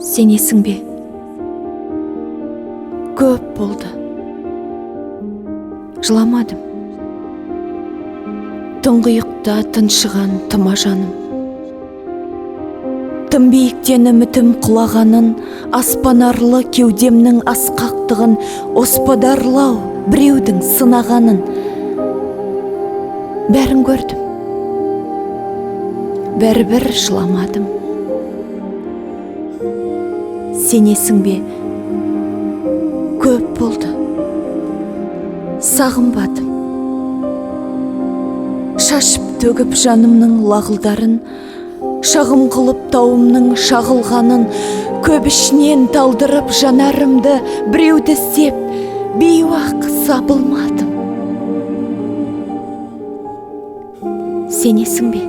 Сенесің бе? Көп болды. Жыламадым. Тұңғиықта тыншыған тұма жаным. Тым биіктен үмітім құлағанын, аспанарлы кеудемнің асқақтығын, оспадарлау біреудің сынағанын. Бәрін көрдім. Бәрібір жыламадым. Сенесің бе? Көп болды. Сағынбадым. Шашып төгіп жанымның лағылдарын, шағым қылып тауымның шағылғанын, көп ішінен талдырып жанарымды біреуді іздеп, бейуақ сабылмадым. Сенесің бе?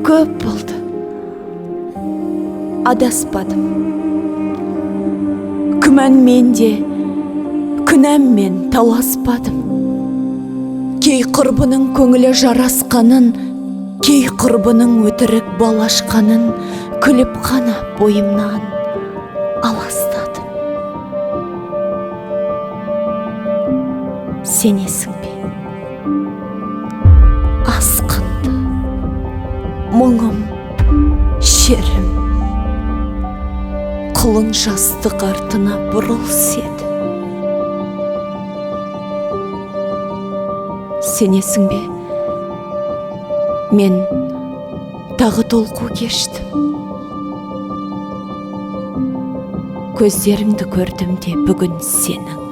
Көп болды. Адаспадым. Күмәнмен де, күнәммен таласпадым. Кей құрбының көңілі жарасқанын, кей құрбының өтірік балашқанын күліп қана бойымнан аластадым. Сенесің бе? Асқынды мұңым, шерім, құлын жастық артына бұрылыс еді. Сенесің бе? Мен тағы толқу кештім. Көздеріңді көрдім де бүгін сенің.